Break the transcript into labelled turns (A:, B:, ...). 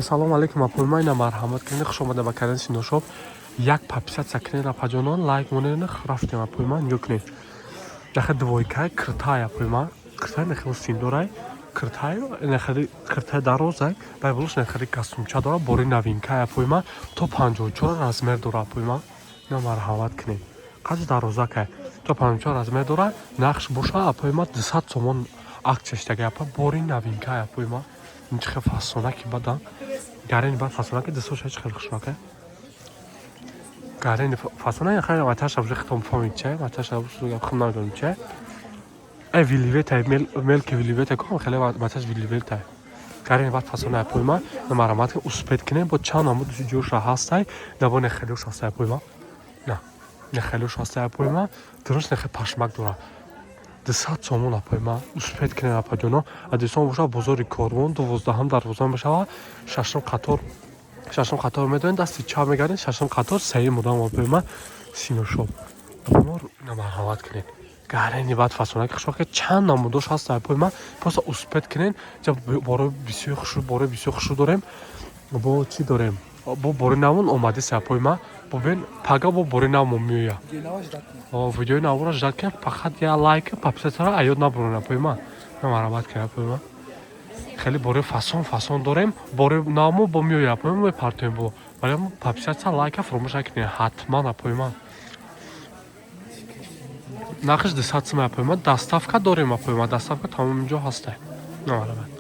A: Салому алейкум, апойма. Ина, марҳамат кунед, хуш омада ба канали Синошоп. Як подписаться кунед, апаҷонон, лайк монед. Рафтем, апойма, нигоҳ кунед. Дахе двойкай киртай, апойма, киртай нехел синдорай, киртай нехели, киртай дарозай, бай болош нехели костюмча дора. Бори новинкай, апойма, то 54 размер дора, апойма. Ина, марҳамат кунед, қадр дарозакай, то 54 размер дора. Нақш боша, апойма, 200 сомон акция шидаги, апа. Бори новинкай, апойма. Чихе фасонаки бадан гарени бад фасонаки дисоша, чи хеле хушрака гарени фасона. Хеле маташа уже хитом фомид чай маташа хм намедонам чай э вельветай, мелки вельветай ком, хеле маташ вельветай, гарени бад фасона, апойма. Марҳамат, успеть кунем. Бо чанд намуд ҷоша ҳастай, набо нехелиош ҳастай, апойма. На нехелиош ҳастай, апойма, дуруст нехе пашмак дора. 200 сомон, апойма. Успеть кунед, апаҷоно. Адисон боша, бозори Корвон, 12-ҳам дарвоза мешавад, шашум қатор. Шашум қатор медонед, дасти чап мегардед, шашум қатор, сеюм одам, апойма. Синошоп, апойма. Марҳамат кунед, гарени баъд фасонаки хушоке, чанд намудош ҳаст, апойма. Просто успеть кунед. Борои бисёр хушу, борои бисёр хушу дорем. Бо чӣ дорем? Бо бори навон омадеси, апойма. Бобин, пага бо бори навмо меоя. Видеои навора ждать кунед. Фақат я лайк, подписаться ра аёд набурен, апойма. Марҳамат кунед, апойма, хеле бори фасон фасон дорем. Бори навмо бо меоя, апойма, мепартоем бо. Вале подписаться, лайка фаромӯш накунед ҳатман, апойма. Нархш 200 сум, апойма. Доставка дорем, апойма, доставка тамоми ҷо ҳаста. Марҳамат.